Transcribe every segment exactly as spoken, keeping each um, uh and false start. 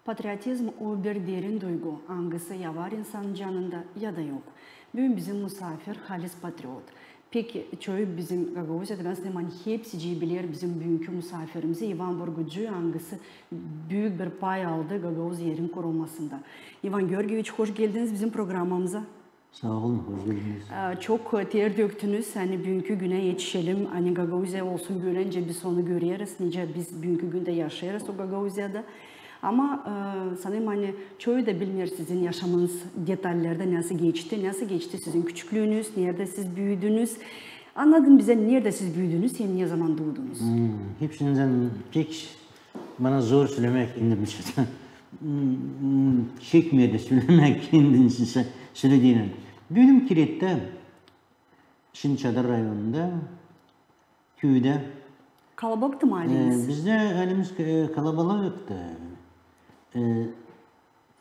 Patriotizm o bir derin duygu, angısı ya var insanın canında, ya da yok. Büün bizim musaafir halis patriot. Pek çoyu bizim Gagauziyada, bän sanêrım, ani hepsicii biler bizim büünkü musaafirimsi İvan Burgucuyu, angısı büük bir pay aldı Gagauz Yerin kurulmasında. İvan Georgieviç, hoş geldiniz bizim programamıza. Saa olun, hoş geldiniz. E, çok ter döktünüz, ani büünkü günä etişelim, ani Gagauziya olsun bölä, nicä biz onu göreriz, nicä biz büünkü gündä yaşêêrız o Gagauziyada. Ama, e, sanêrım, ani çoyu da bilmeer sizin yaşamanız detallerdä, nasıl geçti, nasıl geçti sizin küçüklüünüz, neredä siz büüdünüz. Annadın bizä, neredä siz büüdünüz hem ne zaman duudunuz? Hmm, hepsindän pek bana zor sölemää kendim için. Hmm, çekmeer dä sölemää kendim için sö-, sölediinän. Büüdüm Kirittä, şindi Çadır rayonunda, küüdä. Kalabalıktı mı ayleniz? E, bizdä aylemiz, e, kalabalıktı. E,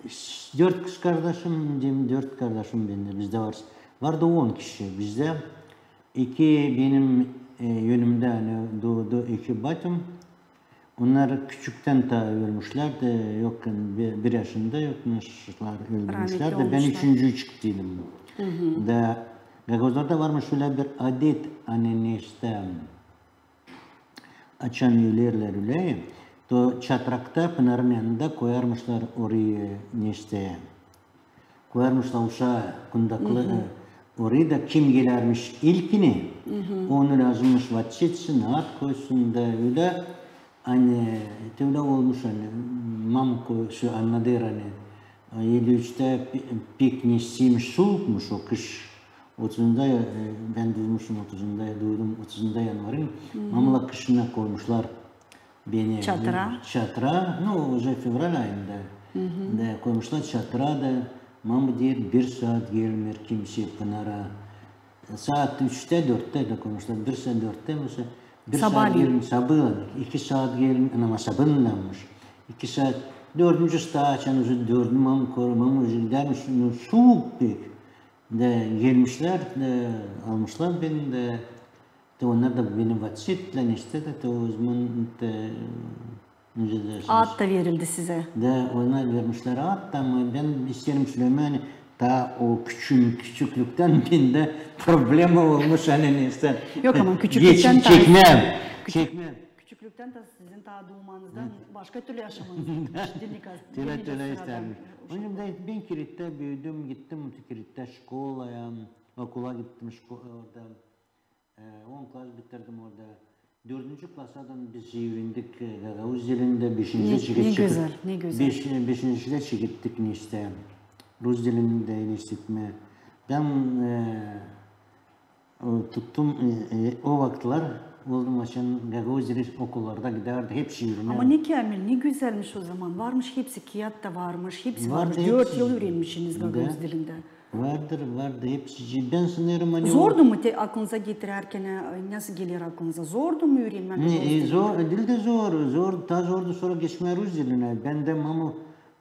ş-, dört kızkardaşım, deyim, dört kardaşım bendä, bizdä var. Vardı on kişi bizdä. İki benim, e, önümdä, ani duudu iki batüm. Onnar küçüktän taa ölmüşlär dä, yok, bir, bir yaşında yokmuşlar, öldürmüşlär dä. Bän üçüncü çıktıydım. Da gagauzlarda varmış ölä bir adet, ani neştä, açan ölerlär ölä, to çatrakta, pınarın yanında koyarmışlar orayı neştä. Koyarmışlar uşaa kundaklı, e, orayı da kim gelärmiş ilkini, onu lääzımmış vatsetsin, at koysun da ölä, ani te ölä olmuş, ani mamko sü annadêr, ani, e, elli üçtä pe-, pek neşteymiş, suukmuş o kış. Otuzunda, e, bän duymuşum, otuzunda, duydum, otuzunda yanvarın. Mamla kışına koymuşlar beni. Çatıra? Çatıra, nu, уже fevral ayında. Da koymuşlar çatıra da, mama deer, bir saat gelmeer kimsey pınara. Saat üçtä, dörttä dä koymuşlar, bir saat dörttä, mesela, bir saat gelmeer, sabaalän, iki saat gelmeer, ama sabaalän. İki saat, dördüncü saat açan, уже dördü mama koyar, mama уже gidärmiş, nu, suuk pek. Da gelmişlär, da almışlar beni, da, da onnar da beni vatsettilär, neştä da, da o zaman, da, nicä dä, at da verildi sizä. Da onnar vermişlär at da, ama bän isteerim sölemää, ani taa o küçük, küçüklüktän bendä problema olmuş, ani neştä. Yok, ama küçüklüktän taa, çekmää. Küçük-, çekmää. Küçüklüktän taa sizin taa duumanızdan başka türlü yaşamanız. Tölä, tölä isteerim. Onun için dä bän Kirittä büüdüm, gittim Kirittä şkolaya, okula gittim şko-, orada. E, on klas bitirdim orada. Dördüncü klasadan biz üürendik, e, gagauz dilindä, beşincä çekettik. Ne gözäl, ne gözäl. Beş-, e, beşincä çekettik neştä. Rus dilindä neştä etmää. Bän, e, o, tuttum, e, e, o vakıtlar oldum, açan gagauz dili okullarda gidärdi, hepsi üürenerdi. Ama ne käämil, ne gözälmiş o zaman. Varmış hepsi, kiyat ta varmış, hepsi varmış. Dört yıl üürenmişsiniz gagauz dilindä. Vardır, vardır, hepsi. Bän sanêrım, ani zordu mu te-, aklınıza getirärkän, e, nasıl geler aklınıza? Zordu mu üürenmää? Ne, e, zor, diil dä zor, zor, taa zordu sora geçmää rus dilinä. Bän dä mama,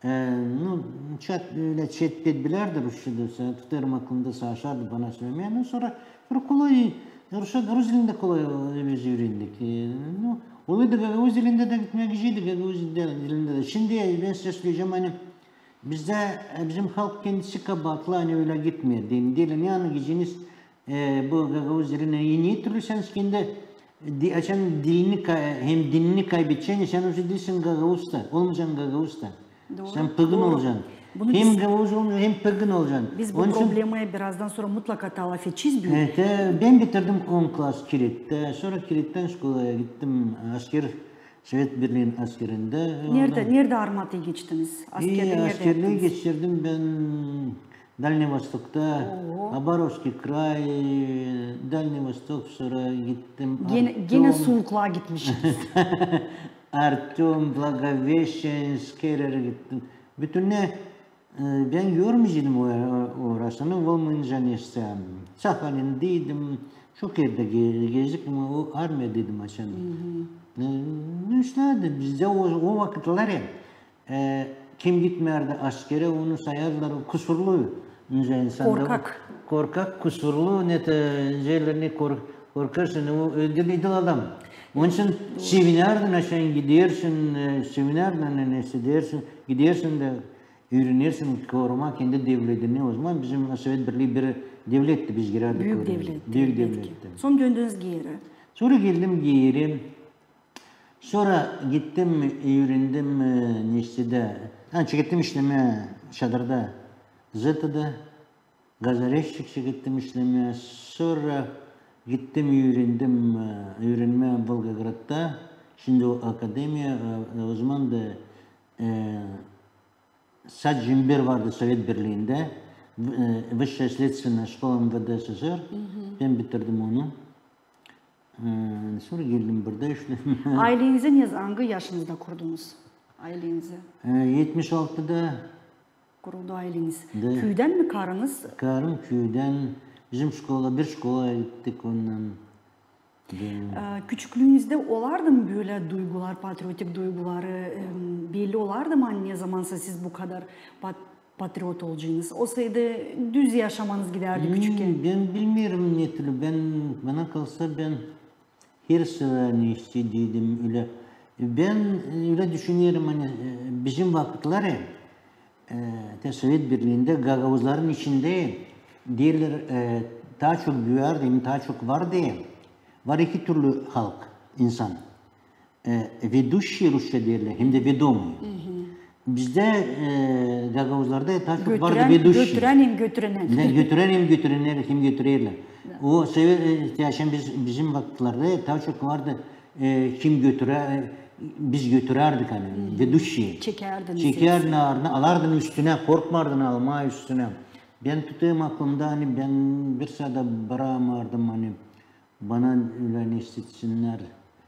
e, nu, çat, ölä çet-pet bilärdi rusça da, tutêrım aklımda, savaşardı bana sölemää. Nu, sora, sora kolay, rusça, rus dilindä kolay, e, biz üürendik. E, nu, olaydı gagauz dilindä dä gitmää geceydi, gagauz dilindä dä. Şindi bän sizä söleyecäm, ani bizdä, e, bizim halk kendisi kabaatlı, ani ölä gitmeer. Deyni, deyni, ani gideceniz, e, bu gagauz dilinä, e, ne türlü sän kendi, di-, açan dilini ka-, hem dinini kaybedecän, sän уже diilsin gagauz ta, olmayacan gagauz ta. Sän pıgın olacan. Hem gagauz olmayacan, hem pıgın olacan. Biz bu problemaya birazdan sora mutlaka taa lafedecez. E, bän bitirdim on klas Kiritttä, sora Kirittän şkolaya gittim, asker Sovet Birliin askerindä. Neredä, neredä armatayı geçtiniz? Askerlii neredä yaptınız? Askerlii geçirdim bän Дальний Востокта, Хабаровский край, Дальний Восток, sora gittim. Genä, genä suuklaa gitmişsiniz. Артём, Благовещенск, hererä gittim. Bütünnä E, bän görmeyeceydim o, o, orasını, olmayınca neştä. Sahalindeydim, çok erdä ge-, gezdik, ama o armiyadaydım açan. E, ne işlärdi bizdä o, o vakıtları, e, kim gitmärdi askerä, onu sayardılar kusurlu, nicä insan da. Korkak. Korkak, kusurlu, ne te, şeylerini kork-, korkarsın, o, e, diil, diil adam. Onun için sevinärdin, açan gidersin, e, sevinärdin, ani ne edersin, gidersin dä üürenersin korumaa kendi devletini. O zaman bizim Sovet Birlii bir devletti, biz girärdik oraya. Büük devletti. Büük devletti. Sora döndünüz geeri. Sora geldim geeri. Sora gittim, üürendim, e, neştedä. Ha, çıkıttım işlemää Çadırda, Zetada. Gazarezçik çıkıttım işlemää. Sora gittim, üürendim, e, üürenmää Volgogradda. Şindi o akademiya, e, e, o zaman da, e, sadecä bir vardı Sovet Birliindä. V-, e, Высшая следственная школа МВД СССР. Bän bitirdim onu. E, sora geldim burada işlemää. Aylenizi ne, angı yaşınızda kurdunuz? Aylenizi? E, etmiş altıda. Kuruldu ayleniz. Da. Küüdän mi karınız? Karım küüdän. Bizim şkola, bir şkola gittik ondan. Da. E, küçüklüünüzdä olardı mı bölä duygular, patriotik duyguları, e, belli olardı mı, ani ne zamansa siz bu kadar pat-, patriot olacınız? Olsaydı düz yaşamanız gidärdi küçükkän. Hmm, bän bilmeerim ne türlü. Bän, bana kalsa, bän her sıra ne isteerdim ölä. Bän, e, ölä düşünerim, ani, e, bizim vakıtları, e, te Sovet Birliindä gagauzların içindä deerlär, e, taa çok büyärdi, hem taa çok vardı. Var iki türlü halk, insan. E, ведущие rusça deerlär, hem dä ведомые. Bizdä, e, gagauzlarda taa çok vardı ведущие. Götürän hem götürenen. Götürän hem götürerlär, hem götürerlär. O sebe-, e, te açan biz, bizim vakıtlarda taa çok vardı, e, kim götürä, e, biz götürärdik, ani, ведущие. Çekärdiniz. Çekärdin aarına, alardın üstünä, korkmardın almaa üstünä. Bän tutêrım aklımda, ani bän bir saa da baramardım, ani bana ölä ne istetsinnär,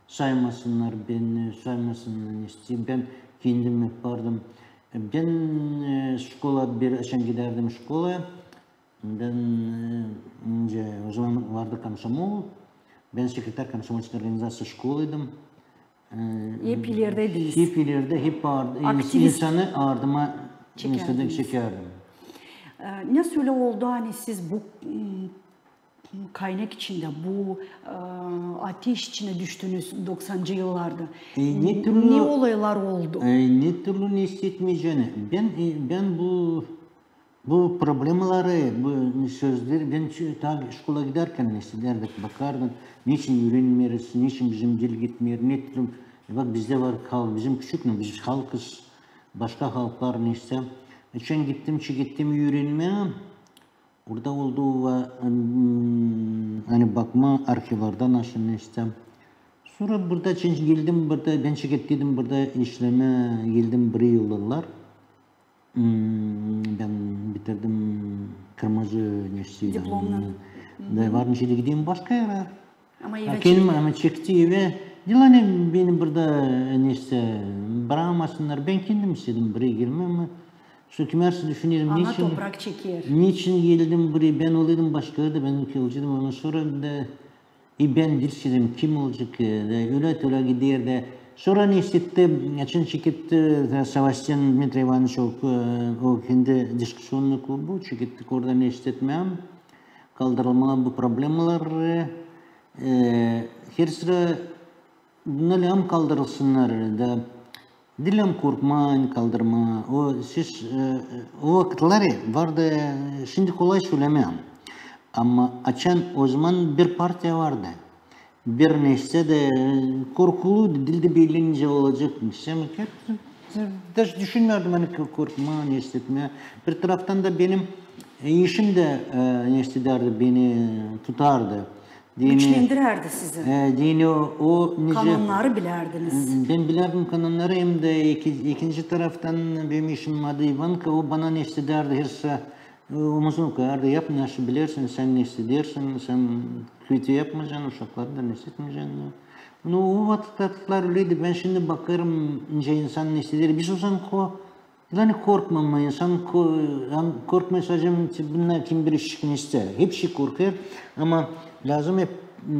saymasınnar beni, saymasınnar ne isteerim. Bän kendim yapardım. Bän, e, şkola, bir açan gidärdim şkola, bän, e, öncä, o zaman vardı komsomol, bän sekretär komsomolskıy organizaţiya şkolaydım. E, hep ilerdäydiniz. Hep ilerdä, hep aar-, ins-, insanı aardıma çekärdiniz. Çekärdiniz. E, nasıl ölä oldu, ani siz bu, m, kaynak içindä, bu, e, ateş içinä düştünüz doksancı yıllarda? E, ne türlü, ne olaylar oldu? E, ne türlü ne isteetmeycäni. Bän, e, bän bu, bu problemaları, bu sözleri, bän ç-, taa şkola gidärkän ne isteerdik, bakardım, neçin üürenmeeriz, neçin bizim dil gitmeer, ne türlü, e, bak, bizdä var halk, bizim küçük, no biz halkız, başka halklar ne isteer. Açan gittim, çıkıttım üürenmää. Orada oldu, va-, m, ani bakmaa arhivlarda nasıl ne isteer. Sora burada çenç geldim, burada bän çıkıttıydım burada işlemää, geldim bir yıllar. M, bän bitirdim kırmızı ne isteer. Diplomnan. Da var nicä dä gideyim başka erä. Ama evä çekti. Ama çekti evä. Diil ani beni burada, e, ne isteer, baramasınnar. Bän kendim istedim buraya gelmää, ama şu kimärsi düşünerim, ana toprak çeker. Neçin geldim buraya, bän olaydım başka erdä, bän olaceydım, ama sora da, e, bän diil istedim, kim olacek, e, da ölä, ölä gider dä. Sora ne istetti, açan çıkıttı, e, Sebastian Dmitriy İvanoviç, o, e, o kendi diskussionnıy klubu, çıkıttık orada ne isteetmää. Kaldırılmalı bu problemalar, e, her sıra bunnar lääzım kaldırılsınnar da, diil lääzım korkmaa kaldırmaa. O, siz, e, o vakıtları vardı, şindi kolay sölemää. Ama açan o zaman bir partiya vardı. Bir ne isteer dä, e, korkulu, diil dä belli nicä olacek. Sen hep, e, da düşünmärdim, ani k-, korkmaa, ne isteetmää. Bir taraftan da benim, e, işim dä, e, ne isteerdi, beni tutardı. Güçlendirärdi sizi. E, deyni o, o nicä... Kanonnarı bilärdiniz. E, bän bilärdim kanonnarı, hem dä iki-, ikinci taraftan benim işim adı İvanka, o bana ne isteerdi, her sa-, e, omuzuma koyardı, yap nasıl bilersin, sän ne isteersin, sän kötü yapmacan, uşakları da ne isteetmeycän. No, o vakıtlar öleydi, bän şindi bakarım, nicä insan ne isteer. Biz o zaman ko-, ani korkmamaa, insan ko-, an-, korkmêêr, sadecä bunnar kim bilir ne isteer. Hepsi korkêr, ama lääzım hep,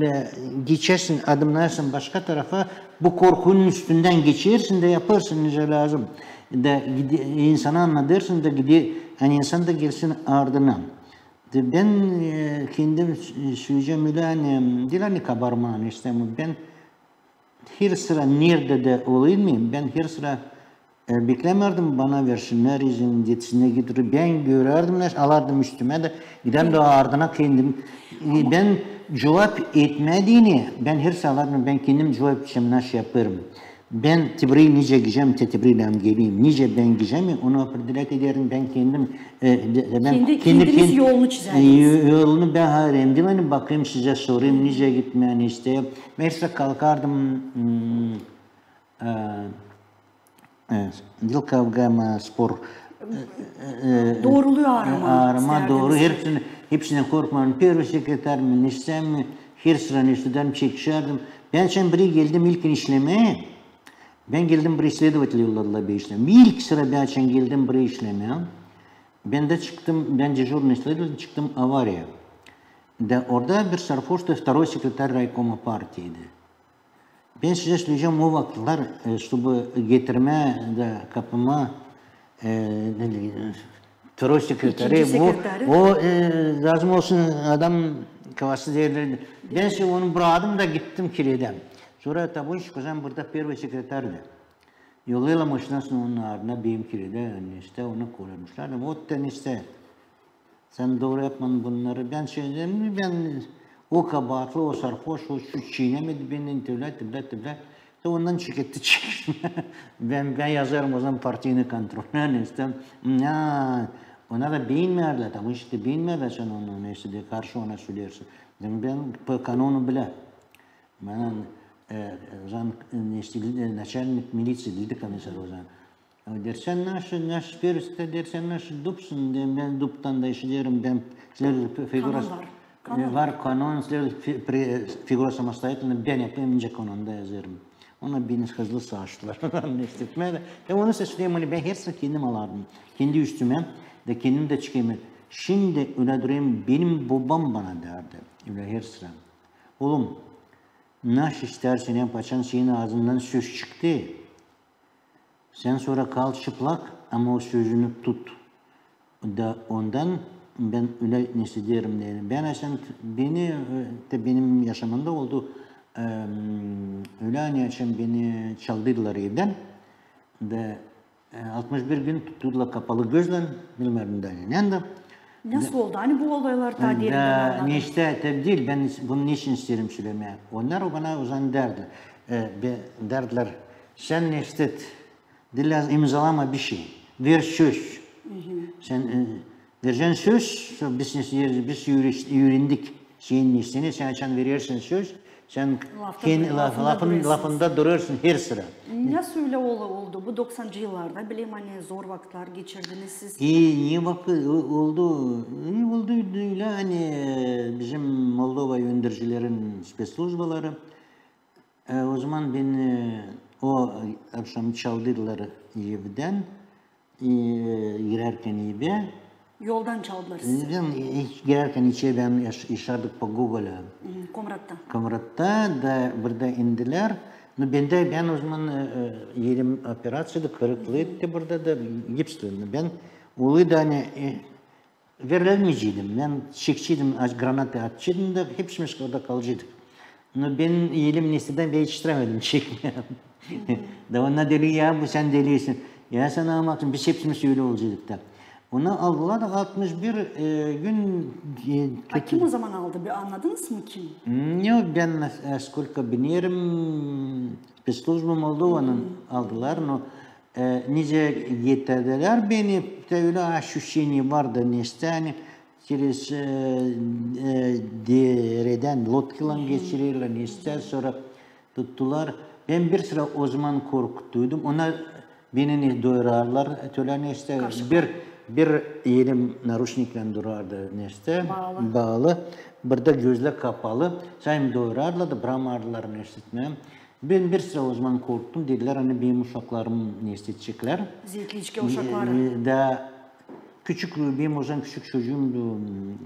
e, geçersin, adımnêêrsın başka tarafa, bu korkunun üstündän geçersin dä yapêrsın nicä lääzım. Da gide-, insanı annadêrsın da gide-, ani insan da gelsin ardına. Da bän, e, kendim s-, söleyecäm ölä, ani, diil ani kabarmaa, ani isteerim, bän Her sıra neredä dä olayım, bän her sıra e, beklämärdim, bana versinnär izin, gitsin, gider. Bän görärdim, ne alardım üstümä dä, giderim dä ardına kendim. E, bän cuvap etmediini, bän her sıra alardım, bän kendim cuvap etecäm, nasıl yapêrım. Bän te burayı nicä gidecäm, te, te burayı geleyim. Nicä bän gidecäm, onu opredelät ederim bän kendim. E, de- de bän Kendi, kendim kendiniz ken- yolunu e, çizerdiniz. yo- Yolunu bän hararım, ani bakayım, sizä sorayım, nicä gitmää, ne isteerim. Bän her sıra kalkardım, hmm, e, e, diil kavga, ama spor. E, e, e, Doğruluyu arama, arama, isterdiniz. Doğru. Hepsini, hepsindän korkmêêrım. Первый секретарь mi, ne isteerim, her sıra ne isteerim, çekişärdim. Bän açan burayı geldim ilkin işlemää. Bän geldim, burayı следователь yolladılar beni işlemää. İlk sıra bän açan geldim burayı işlemää. Bän dä çıktım, bän дежурный следователь, çıktım avariya. Da orada bir sarhoştu, второй секретарь райкома партии idi. Bän sizä söleyecäm, o vakıtlar, e, чтобы getirmää dä kapıma, e, ne bileyim, второй секретарь, o, o, e, lääzım olsun adam kafası deerdi. Bän sizä onu braktım da gittim kiredä. Sora tabii ki, o zaman burada первый секретарь da. Yollêêrlar maşinasını onun ardına benim kiredä, ne isteerim, onu koymuş. Deerdim, o da ne isteerim. Sän dooru yapmadın bunnarı. Bän söleyecäm, bän o kabaatlı, o sarhoş, o şu çiinemedi beni, te bölä, te bölä, te bölä. Te ondan çeketti çıkış. Bän, bän yazêrım o zaman партийный контроль. Ne isteerim. Ya, ona da beenmärdilär, tam işte beenmärdilär, sän onu, ne isteerim, karşı ona söleersin. Dedim, bän по канону bilä. Bana, e, o zaman, e, ne isteerim, e, начальник милиции, diil komisar o zaman. O deer, sän nasıl, nasıl перец, deer, sän nasıl дуб-sun, deer, bän дуб-tan da işederim, bän, следователь фигура, Канон var. Канон. E, var kanon, следователь фи-, при-, фигура самостоятельная, bän yapêrım, nicä kanonda yazêrım. Ona beni hızlı saçtılar. Ne isteerim. E, onu sizä söleyim, ani bän hersini kendim alardım. Kendi üstümä, da kendim dä çıkêrım. Şindi ölä durêrım, benim bobam bana deerdi. Ölä her sıra. Oolum, nasıl istärsän yap, açan senin aazından söz çıktı, sän sora kal çıplak, ama o sözünü tut. Da ondan bän ölä ne isteerim deerim. Bän açan, beni, e, te benim yaşamamda oldu, e, ölä, ani açan beni çaldıydılar evdän. Da E, altmış bir gün tuttular kapalı gözlän, bilmeerim da ne, ne da. Nasıl oldu? Ani bu olaylar taa derindän annadım. Ne isteerim, tabii diil, bän is-, bunu neçin isteerim sölemää. Onnar bana o zaman deerdi, e, be-, deerdilär, sän ne isteerim, diil lääzım, imzalama bişey, ver söz. Sän, e, verecän söz, biz, biz üürendik senin ne isteeni, sän açan verersin söz, sän lafta ken-, dur-, laf-, lafında lafın-, durêrsın. Lafında durêrsın her sıra. Nasıl ölä ol-, oldu? Bu doksancı yıllarda, bilerim, ani zor vakıtlar geçirdiniz siz. E, ne vakıt o-, oldu? E, oldu ölä, ani, e, bizim Moldova öndercilerin spetslujbaları, e, o zaman beni, e, o akşam çaldıydılar evdän, e, girärkän evä. Yoldan çaldılar sizi. Evdän, e, girärkän içerä, bän yaş-, yaşardık по Gogolä. Hı, Komratta. Komratta da burada indilär. No, bendä, bän o zaman, e, e, elim operaţiyada, kırıklı etti burada da, gipsli. Bän ulaydım, ani, e, verilmeyeceydim. Bän çekeceydim, aç-, granatayı ataceydım da hepsimiz orada kalaceydık. No, benim elim ne isteerim, bän etiştirämedim çekmää. Da onnar deer, ya bu sän delisin. Ya sän amatın, biz hepsimiz ölä olaceydık da. Onu aldılar da altmış bir, e, gün, e, A kim o zaman aldı? Bir annadınız mı kim? Yok, bän, e, сколько binerim, спецслужбы Moldovanın aldılar, no, e, nicä getirdilär beni, te ölä ощущение vardı, ne isteerim, ani через, e, e, deredän, lodkaylan geçirerlär, ne isteerim, sora tuttular. Bän bir sıra o zaman korktuydum. Onnar beni ne doyurarlar, tölä ne isteerim. Bir, bir elim наручниклän durardı, ne isteerim, baalı. Burada gözlär kapalı. Sayım doyurarlar da brakmardılar ne isteerim. Bän bir sıra o zaman korktum, dedilär, ani benim uşaklarım ne isteerim, çekecekler. Zeetliçkä uşakları. E, da küçük, benim o zaman küçük çocuumdu,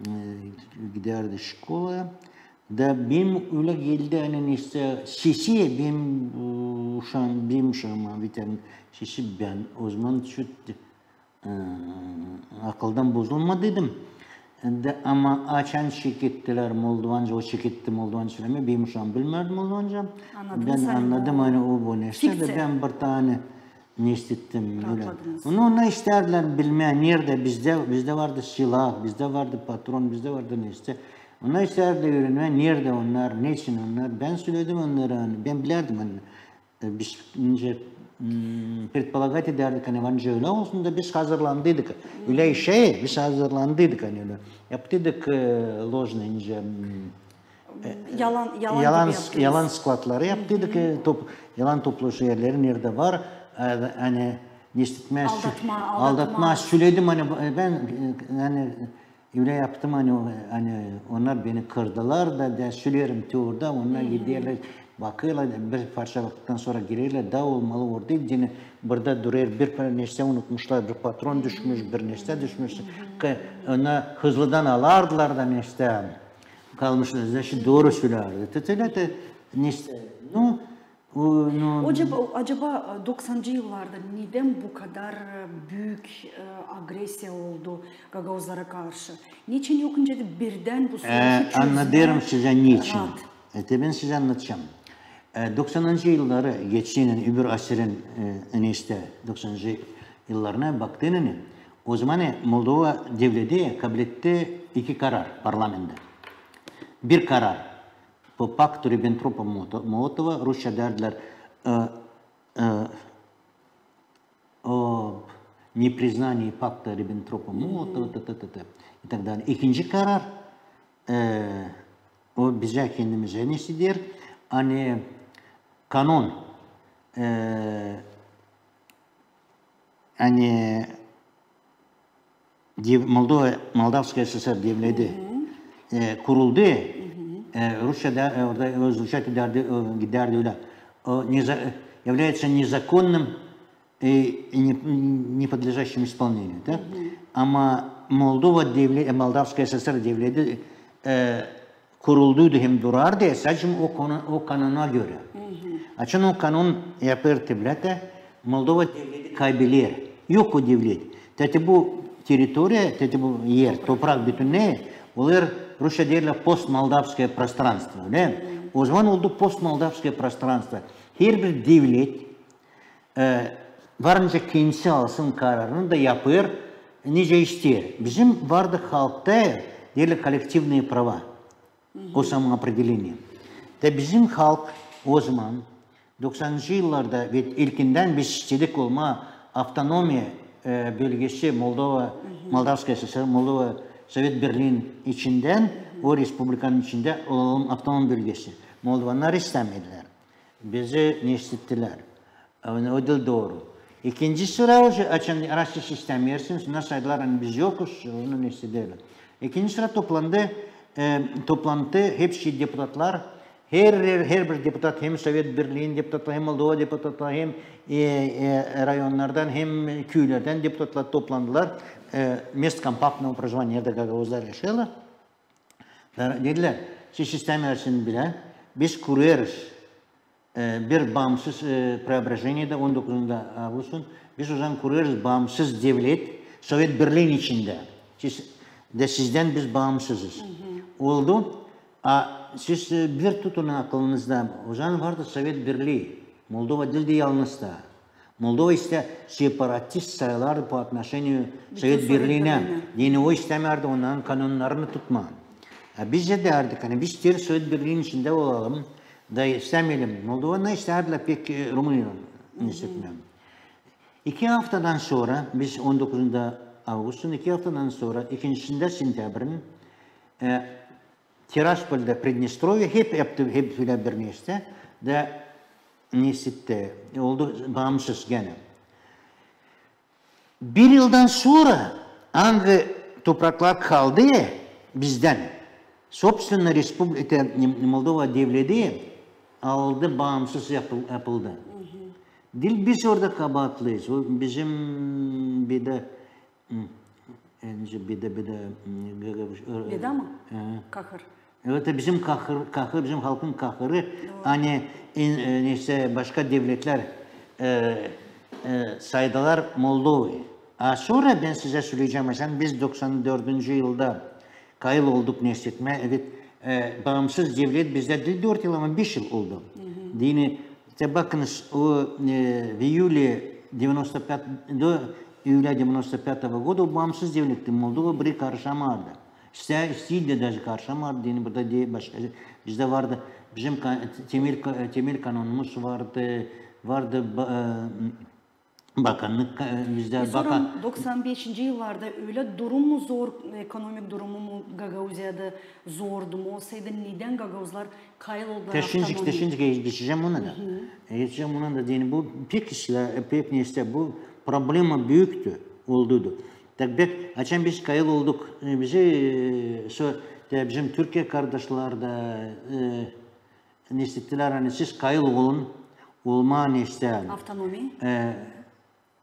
e, gidärdi şkolaya. Da benim ölä geldi, ani ne isteerim, sesi benim, e, uşaam, benim uşaama, bir tane sesi, bän o zaman çüt, e, akıldan bozulmadıydım. Da, ama açan çekettilär moldovanca, o çeketti moldovanca sölemää, benim uşaam bilmärdi moldovanca. Annadın Bän sän annadım, o ani o bu neştä da fikţiya. bän bir tanä neştä ettim ölä. Rahatladınız. Onu, onnar istärdilär bilmää, neredä bizdä, bizdä vardı silah, bizdä vardı patron, bizdä vardı neştä. Onnar istärdilär üürenmää, neredä onnar, neçin onnar. Bän söledim onnara, ani bän bilärdim, ani e, biz nicä, m, предполагать edärdik, ani var nicä ölä olsun da biz hazırlandıydık. Ölä işä biz hazırlandıydık, ani ölä. Yaptıydık, e, ложный, nicä, m, Yalan, yalan, yalan, gibi yaptınız. Yalan skladları yaptıydık, e, top-, yalan toplayış erleri neredä var, e, ani neştä etmää, Aldatma, aldatma, aldatma. Söledim, ani e, bän, e, ani ölä yaptım, ani, ani onnar beni kırdılar da, da söleerim te orada, onnar giderlär, bakêrlar, bir parça vakıttan sora girerlär, da olmalı orada, deyni burada durêr, bir parça neştä unutmuşlar, bir patron düşmüş, bir neştä düşmüş. Ka-, onnar hızlıdan alardılar da neştä kalmış, значит, dooru sölärdi. Te, te, te, neştä, nu, o, nu, Acaba, acaba e, doksanıncı yıllarda neden bu kadar e, büük e, agresiya oldu gagauzlara karşı? Niçin yok nicä da birdän bu E, soruşu çözmää Annadêrım sizä niçin. raat? E, te bän sizä annadacam. E, doksanıncı yılları geçenä, öbür asirin, e, neştä doksanıncı yıllarına baktınız, o zaman, e, Moldova devleti kabul etti iki karar parlamentä. Bir karar по пакту Риббентропа-Молотова, rusça deerdilär, e, e, о непризнании пакта Риббентропа-Молотова, ta, ta, ta, ta, и так далее. İkinci karar, e, o bizä kendimizä neştä deer, ani kanon, e, ani dev-, Moldova, Молдавская ССР devleti, e, kuruldu, e, rusça da, e, orada öz rusça giderdi, e, giderdi ölä. O неза-, является незаконным и, и не, не подлежащим исполнению, da? Ama Moldova devle-, e, Молдавская ССР devleti, e, kurulduydu hem durardı, sadece o konu-, o kanona görä. Açan o kanon yapêr te bilä, te Moldova devleti kaybeder. Yok o devlet. Te, te bu territoriya, te, te bu er, toprak bütünnä, olêr, rusça deerlär, постмолдавское пространство, ölä? O zaman oldu постмолдавское пространство. Herbir devlet, e, var nicä kendisi alsın kararını da yapêr, nicä isteer. Bizim vardı halkta, deerlär, коллективные права. O самоопределение. Da bizim halk o zaman, doksanıncı yıllarda, ve ilkindän biz istedik olmaa avtonomiya, e, bölgesi Moldova, Молдавская ССР, Moldova, Совет Берлин içindän, o respublikanın içindä olalım avtonom bölgesi. Moldovannar istämedilär. Bizi neştä ettilär. O diil dooru. İkinci sıra, уже, açan, раз siz istämeersiniz, onnar saydılar, ani biz yokuz, onu neştä deerlär. İkinci sıra toplandı, e, toplantı, hepsi deputatlar, her, her, herbir deputat, hem Совет Берлин deputatları, hem Moldova deputatları, hem, e, e, rayonnardan, hem küülerdän deputatlar toplandılar. E, мест компактного проживания, neredä gagauzlar yaşêêrlar. Da dedilär, siz istämeersiniz bilä, biz kurêrız, e, bir bağımsız, e, Преображенеда on dokuzunda avgustun, biz o zaman kurêrız bağımsız devlet, Совет Берлин içindä. Siz, da sizdän biz bağımsızız. Oldu. A siz, e, bir tutun aklınızda, o zaman vardı Совет Берлин. Moldova diildi yalnız da. Moldova ise separatist sayılardı по отношению Совет Берлинä. Deyni o istämärdi onnarın kanonnarını tutmaa. A biz dä deerdik, ani biz isteeriz Совет Берлин içindä olalım, da istämeyelim. Moldovannar istärdilär pek, e, Rumıniyaylan neştä etmää. İki aftadan sora, biz on dokuzunda avgustun, iki aftadan sora, ikincisindä sentäbrinin, e, Tiraspolda, Приднестровье, hep yaptı, hep ölä bir neştä, da neştä etti, oldu bağımsız genä. Bir yıldan sora angı topraklar kaldı bizdän, собственно, respublika, Moldova devleti aldı, bağımsız yapıl-, yapıldı. Diil biz orada kabaatlıyız. O bizim bir dä Hı. Beda mı? Kahır. Evet, bizim kahır, kahır, bizim halkın kahırı. Ani, e, neysä, başka devletlär, e, e, saydılar Moldovayı. A sora bän sizä söleyecäm, mesela biz doksan dördüncü yılda kayıl olduk neşetmää, evet, e, baamsız devlet bizdä diil dört yıl, ama beş yıl oldu. Deyni, te bakınız, o, e, в июле девяносто пятого, до июля девяносто пятого года o baamsız devletti, Moldova biri karışamardı. İstää, isteerdi даже karışamardı, deyni burada diil başka, bizdä vardı, bizim ka-, temel ka-, temel kanonumuz vardı, vardı ba-, e, bakannık, e, bizdä... E, bakan- sora doksan beşinci yıllarda ölä durum mu zor, ekonomik durumu mu Gagauziyada zordu mu? Olsaydı, nedän gagauzlar kayıl oldular avtonomiya? Te şindicik, te şindicik geçecäm ona da. Geçecäm ona da, deyni, bu pek işlär, pek neştä, bu problema büüktü, oldudu. Tak bek, açan biz kayıl olduk, e, bizi, e, so-, te bizim Türkiye kardaşlar da, e, neşettilär, ani siz kayıl olun, olmaa neştä, avtonomiya, e,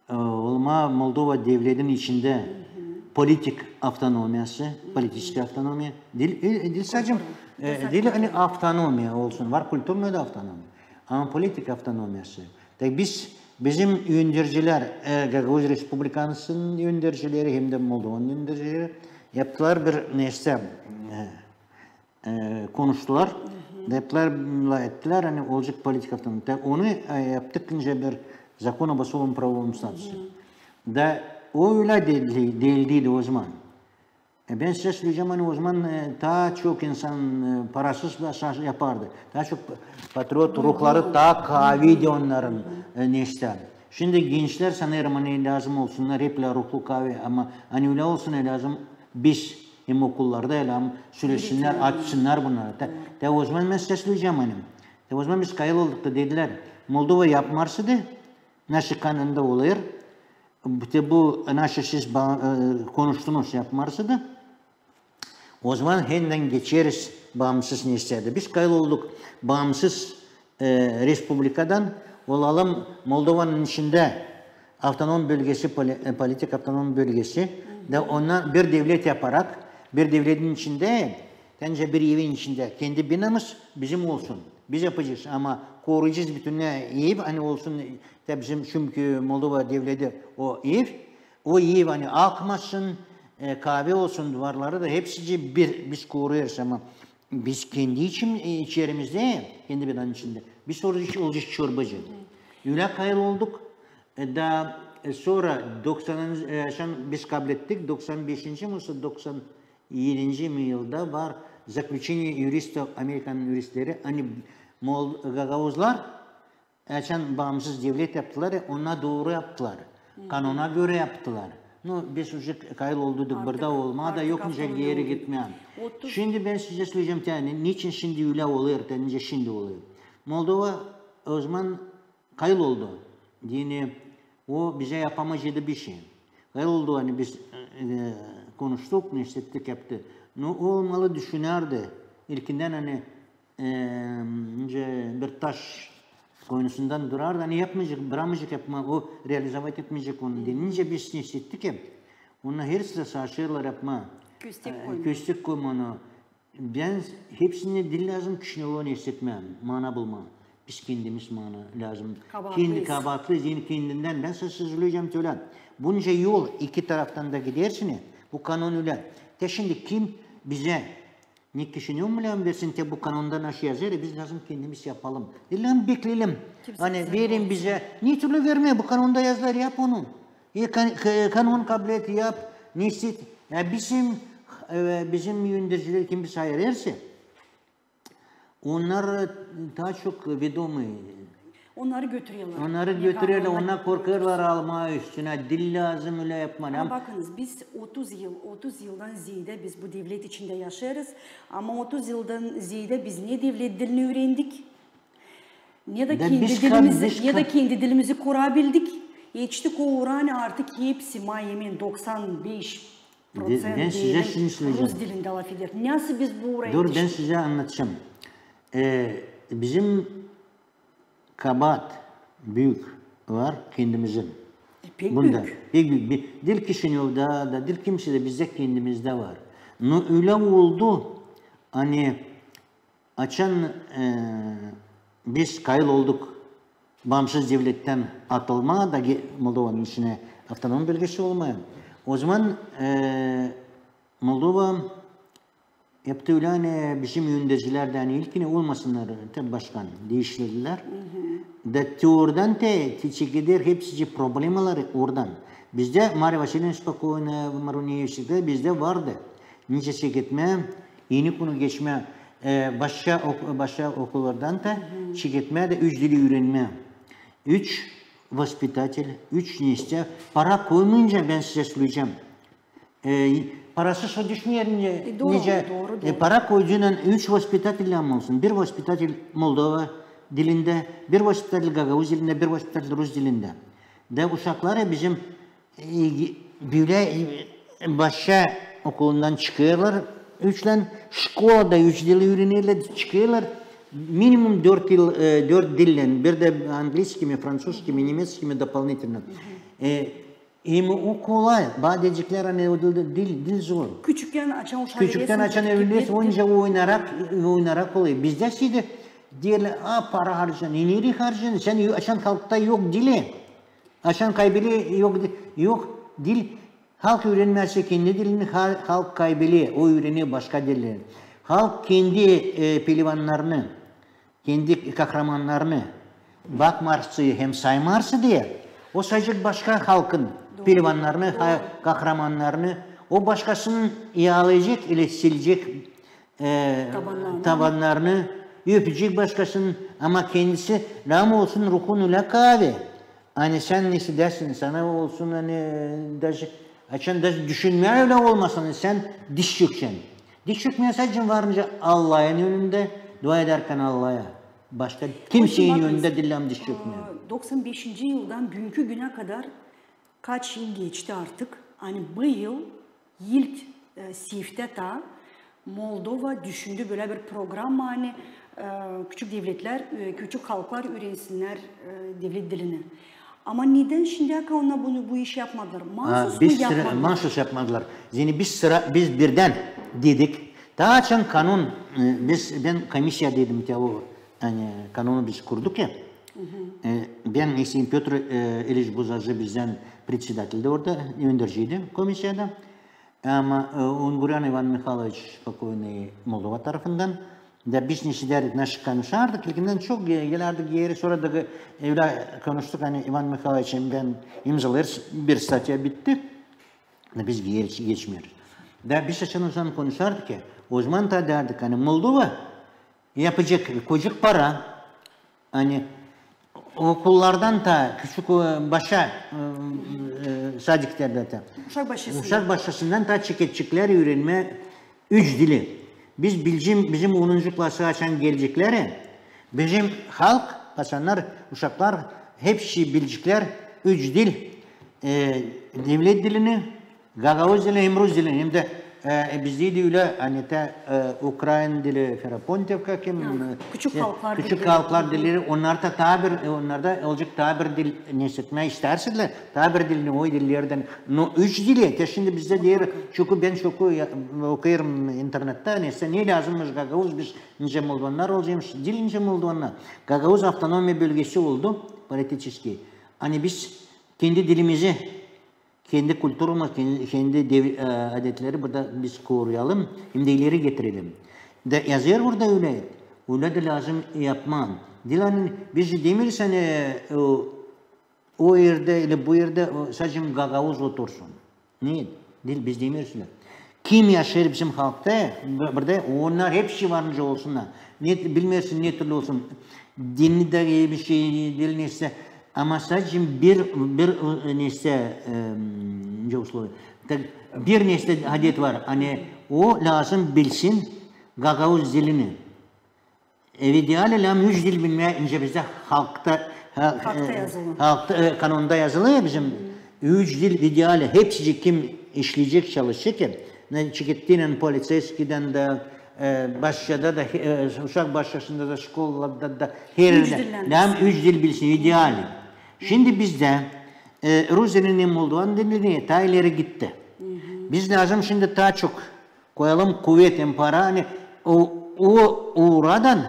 e, olmaa Moldova devletin içindä politik avtonomiyası, politiçki avtonomiya, diil, e, diil sade, e, diil ani avtonomiya olsun, var kulturnoy da avtonomiya, ama politik avtonomiyası. Tak biz, bizim öndercilär, e, Gagauz Respublikasının öndercileri hem dä Moldovanın öndercileri yaptılar bir neştä, e, e, konuştular. Deplär, laf ettilär, ani olacek politik avtonomiya. Da onu, e, yaptık nicä bir закон об особом правовом статусе. Da o ölä diil, diil, diil o zaman. E, bän sizä söleyecäm, ani o zaman, e, taa çok insan, e, parasız da sa-, yapardı. Taa çok pa-, patriot ruhları taa kaavi idi onnarın, e, neştä. Şindi gençlär, sanêrım, ani lääzım olsunnar hep ölä ruhlu kaavi, ama ani ölä olsun, e, lääzım biz hem okullarda hem sölesinnär, açsınnar bunnarı. Ta, ta o zaman bän sizä söleyecäm, ani. Ta o zaman biz kayıl olduk da dedilär, Moldova yapmarsaydı, naşı kanonda olêr, bu, te bu, naşı siz ba-, e, konuştunuz, yapmarsaydı, o zaman hendän geçeriz baamsız neştä. Biz kayıl olduk baamsız, e, respublikadan, olalım Moldovanın içindä avtonom bölgesi, poli-, e, politik avtonom bölgesi. Da ondan bir devlet yaparak, bir devletin içindä, nicä bir evin içindä, kendi binamız bizim olsun. Biz yapacez, ama koruyacez bütün ev, ani olsun, te bizim, çünkü Moldova devleti o ev, o ev ani akmasın, e, kaavi olsun, duvarları da hepsicii bir, biz koruyêrız, ama biz kendi için, e, içerimizdä, kendi binanın içindä, biz olacez, olacez çorbacı. Ölä kayıl olduk. E, da, e, sora doksan, e, şan-, biz kablettik, doksan beşinci mi, doksan edinci mi yılda var заключение юристов, Amerikanın yuristleri, ani mol-, gagauzlar, açan baamsız devlet yaptılar, e, ona dooru yaptılar. Kanona görä yaptılar. Nu, biz uje kayıl olduk, burada olmaa da yok nicä geeri gitmää. Şindi bän sizä söleyecäm, te, ani, neçin şindi ölä olêr, te nicä şindi olêr. Moldova o zaman kayıl oldu. Deyni, o bizä yapamayaceydı bişey. Kayıl oldu, ani biz, e, konuştuk, neştä ettik, yaptı. Nu, o olmalı düşünärdi. İlkindän, ani, e, nicä bir taş koynusundan durardı, ani yapmayacek, brakmayacek yapmaa, o realizovat etmeyecek onu deyni. Nicä biz neştä ettik hep. Onnar hersi dä savaşêrlar yapmaa. Köstek koymaa. Köstek koymaa onu. Bän hepsini diil lääzım Kişinevdan neştä etmää, mana bulmaa. Biz kendimiz mana lääzım. Kabaatlıyız. Kendi kabaatlıyız, deyni kendindän. Bän sizä söleyecäm tölä. Bunca yol iki taraftan da gidersin, bu kanon ölä. Te şindi kim bizä, ne Kişinev mi lääzım versin, te bu kanonda naşı yazêr, biz lääzım kendimiz yapalım. Diil lääzım bekleyelim. Ani verin bizä, ne türlü vermää, bu kanonda yazılêr, yap onu. E, kan-, k-, kanon kablet, yap, neştä et. Ya bizim, e, bizim öndercilär, kim bizi ayırêr, onnar taa çok ведомы. Onnarı götürerlär. Onnarı götürerlär, onnar korkêrlar almaa üstünä, diil lääzım ölä yapmaa. Ama bakınız, biz otuz yıl, otuz yıldan zeedä biz bu devlet içindä yaşêêrız. Ama otuz yıldan zeedä biz ne devlet dilini üürendik, ne dä kendi dilimizi, ne dä kendi dilimizi kurabildik. Etiştik o uura, ani artık hepsi, maa hemen doksan beş proţent deyelim, rus dilindä lafeder. Nasıl biz bu uura etiştik? Dur, bän sizä annadacam. E, bizim kabaat büük var kendimizin. E, pek büük. Pek büük. Diil Kişinevda da, diil kimsedä, bizdä kendimizdä var. Nu, ölä oldu, ani açan, e, biz kayıl olduk baamsız devlettän atılmaa da ge-, Moldovanın içinä avtonom bölgesi olmaa. O zaman, e, Moldova yaptı ölä, ani bizim öndercilär dä, ani ilkin olmasınnar, te başkan, diiştirdilär. Da te oradan te, te çekeder hepsi problemaları oradan. Bizdä Mariya Vasilyevna spokoyno, Maruneviçtä bizdä vardı. Nicä çeketmää, eni kunu geçmää, e, başka ok-, başka okullardan da çeketmää dä üç dili üürenmää. Üç vaspitatel, üç nestä, para koymayınca, bän sizä söleyecäm. E, parasız o düşüner, nicä, e, para koyacaan üç vaspitatel lääzım olsun. Bir vaspitatel Moldova dilindä, bir vaspitatel gagauz dilindä, bir vaspitatel rus dilindä. Da uşakları bizim, e, bölä, e, başka okulundan çıkêrlar, üçlän şkolada üç dili üürenerlär, çıkêrlar minimum dört yıl, e, dört dillän, bir dä английский mi, французский mi, немецкий mi дополнительно. E, Hem o kolay, bana deyeceklär, ani o dil, dil, dil zor. Küçüktän açan uşak, küçüktän açan öğrenirsin, onca oynarak, oynarak kolay. Bizdä şindi deerlär, a, para harcêêrsın, e, nereyi harcêêrsın? Sän açan halkta yok dili. Açan kaybeli yok, yok dil. Halk üürenmärse kendi dilini, ha-, halk kaybeli, o üürener başka dilleri. Halk kendi, e, pelivannarını, kendi kahramannarını bakmarsa hem saymarsa deyni, o sayacek başka halkın pelivannarını, ha-, kahramannarını, o başkasının yaalayacek, ile silecek, e, tabannarını, öpecek başkasının, ama kendisi lääzım olsun ruhun ölä kaavi. Ani sän ne istäsin, sana olsun, ani, daji, açan daji düşünmää ölä olmasın, ani sän diz çökecän. Diz çökmää sadecä var nicä Allahın önündä, dua edärkän Allah'a. Başka kimseyin önündä diil lääzım diz çökmää. E, doksan beşinci yıldan büünkü günä kadar kaç yıl geçti artık? Ani bu yıl ilk, e, seftä taa Moldova düşündü bölä bir programma, ani, e, küçük devletlär, e, küçük halklar üürensinnär, e, devlet dilini. Ama nedän şindiyä kadar onnar bunu, bu işi yapmadılar? Maasuz mu yapmadılar? Maasuz yapmadılar. Yani biz sıra, biz birdän dedik. Taa açan kanun, e, biz, bän komisiyadaydım, te o, ani kanunu biz kurduk ya. E, bän, Pötr, e, İliç Buzacı bizdän председатель di orada, önderciydi komisiyada. Ama, e, Unguryan İvan Mihayloviç, spokoyno, Moldova tarafından. Da biz neşederdik, naşı konuşardık, ilkinnän çok ge-, gelärdik geeri, sora da ge-, ölä konuştuk, ani İvan Mihayloviç hem bän imzalarız, bir statya bitti. Da biz geeri geçmeeriz. Da biz açan o zaman konuşardık ya, o zaman taa deerdik, ani Moldova yapacek, koyacek para, ani okullardan taa küçük, e, başa, e, e, sadiklerdä taa. Uşak başçasından. Uşak başçasından taa çekecekler üürenmää üç dili. Biz bilecem, bizim onuncu klasa açan gelecekleri, bizim halk, açannar, uşaklar hepsi bileceklär üç dil, e, devlet dilini, gagauz dili hem rus dili, hem dä, e, bizdä di ölä, ani te, e, ukrain dili, Ферапонтовка, kim, e, küçük halklar dilleri, onnar da taa bir, e, onnarda olacek taa bir dil, ne istärsä, taa bir dilini o dillerdän, no üç dili, te şindi bizdä deer, çünkü bän çok ya-, okuyêrım internettä, ne istärsä, ne lääzımmış gagauz, biz nicä moldovannar olacamız, diil nicä moldovannar. Gagauz avtonomiya bölgesi oldu, politiçeski. Ani biz kendi dilimizi kendi kulturamız, kendi, kendi dev-, e, adetleri burada biz koruyalım, hem dä ileri getirelim. Da yazêr burada ölä, ölä dä lääzım yapmaa. Diil ani biz demeeriz, ani, e, o, o erdä ili bu erdä, o, sadecä gagauz otursun. Ne? Diil, biz demeeriz ölä. Kim yaşêêr bizim halkta, bu-, burada, onnar hepsi var nicä olsunnar. Ne, bilmeersin ne türlü olsun. Dini dä bir şey diil, ne istärsä. Ama sadecä bir, bir, e, ne istärsä, e, nicä условие. Tak, bir ne istärsä adet var. Ani o lääzım bilsin gagauz dilini. E, в идеале lääzım üç dil bilmää, nicä bizdä halkta, ha-, halkta e, yazılı. Halkta, e, kanunda yazılı ya bizim. Üç dil в идеале, hepsi kim işleyecek, çalışacek, e, ne, çekettiynän, poliţeyskidän dä, e, başçada da, e, uşak başçasında da, şkolada da, her erdä. Lääzım üç dil bilsin, в идеале. Şindi bizdä, e, rus dilini, moldovan dilini taa ileri gitti. Biz lääzım şindi taa çok koyalım kuvet hem para, ani o, o uuradan